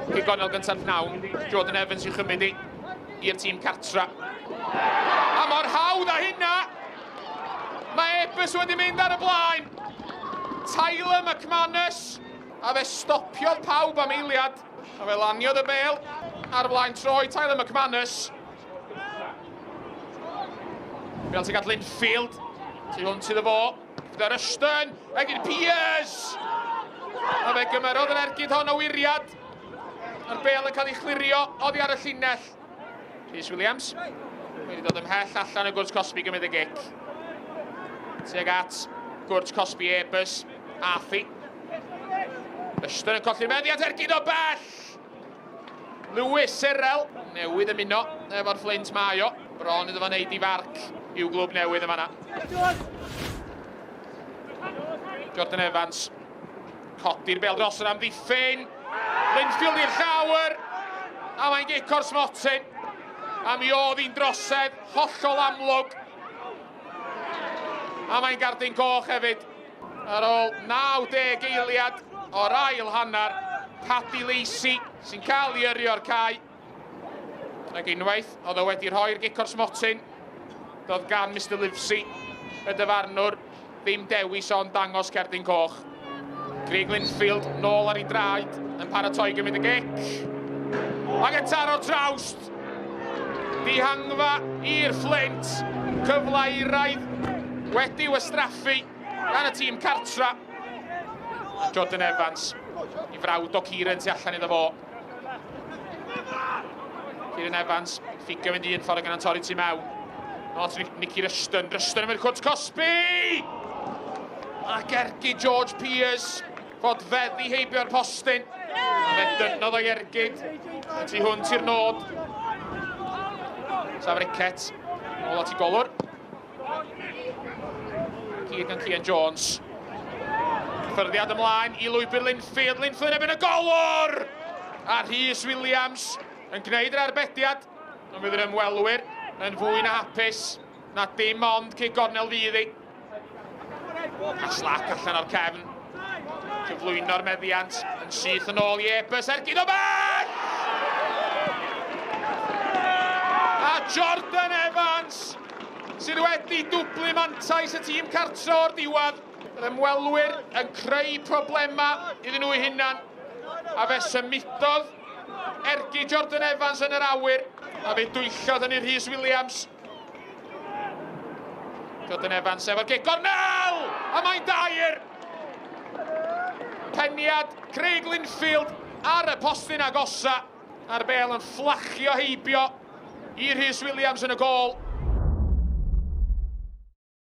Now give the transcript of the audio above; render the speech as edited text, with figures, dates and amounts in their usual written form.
Cic gornel gynta'r pnawn, Jordan Evans i'w chymryd i i'r tîm cartra. A mor hawdd â hynna! Mae Airbus wedi mynd ar y blaen. Tyler McManus, a fe stopiodd pawb am eiliad. A fe laniodd y bel ar flaen troi Tyler McManus. Bel tuag at Linfield, tu hwnt iddo fo. Gyda Rushton, ergyd Pears! A fe gymerodd yr ergyd hon o wiriad. A'r bel yn cael ei chlirio oddi ar y llinell. Rhys Williams wedi dod ymhell allan o gwrs cosbi gymryd y gic. Tuag at gwrs cosbi Airbus, Arthi. Rushton yn colli'r meddiant, ergyd o bell! Lewis Sirel newydd ymuno efo'r Fflint mae o. Bron iddo fo wneud i farc i'w glwb newydd yn fanna. Jordan Evans. Codi'r bel dros yr amddiffyn. Linfield i'r llawr. A mae'n gic o'r smotyn. A mi oedd hi'n drosedd hollol amlwg. A mae'n gardyn coch hefyd. Ar ôl 90 eiliad o'r ail hanner, Paddy Lacey sy'n cael ei yrru o'r cae. Ac unwaith oedd o wedi rhoi'r gic o'r smotyn, doedd gan Mister Livesey, y dyfarnwr, ddim dewis ond dangos cerdyn coch. Craig Linfield nôl ar ei draed yn paratoi gymryd y gic. Ac yn taro trawst. Dihangfa i'r Fflint. Cyfle iraidd wedi wastraffu gan y tîm cartra. A Jordan Evans i frawd o Kieran tu allan iddo fo. Kieran Evans, ffigio fynd un ffordd ac yna'n torri tu mewn. Not Nicky Rushton, Rushton yn mynd cwrt cosbi! Ac ergyd George Pears, fod feddi heibio'r postyn. A fe dynnodd o'i ergyd, y tu hwnt i'r nod. Saf Rickett, nôl at i golwr. Cyd gan Cian Jones. Cyffyrddiad ymlaen i lwybr Linfield. Linfield yn ebyn y golwr! A Rhys Williams yn gwneud yr arbediad. Ond fydd yr ymwelwyr yn fwy na hapus na dim ond cic gornel fydd hi. A slac allan o'r cefn. Cyflwyno'r meddiant yn syth yn ôl i Ebus ergyd o bell! A Jordan Evans sydd wedi dwblu mantais y tîm cartre o'r diwedd. Yr ymwelwyr yn creu problemau iddyn nhw'u hunan a fe symudodd ergyd Jordan Evans yn yr awyr a fe dwyllodd hynny Rhys Williams. Jordan Evans efo'r gic gornel! A mae'n dair! Peniad Craig Linfield ar y postyn agosa. A'r bel yn fflachio heibio i Rhys Williams yn y gôl.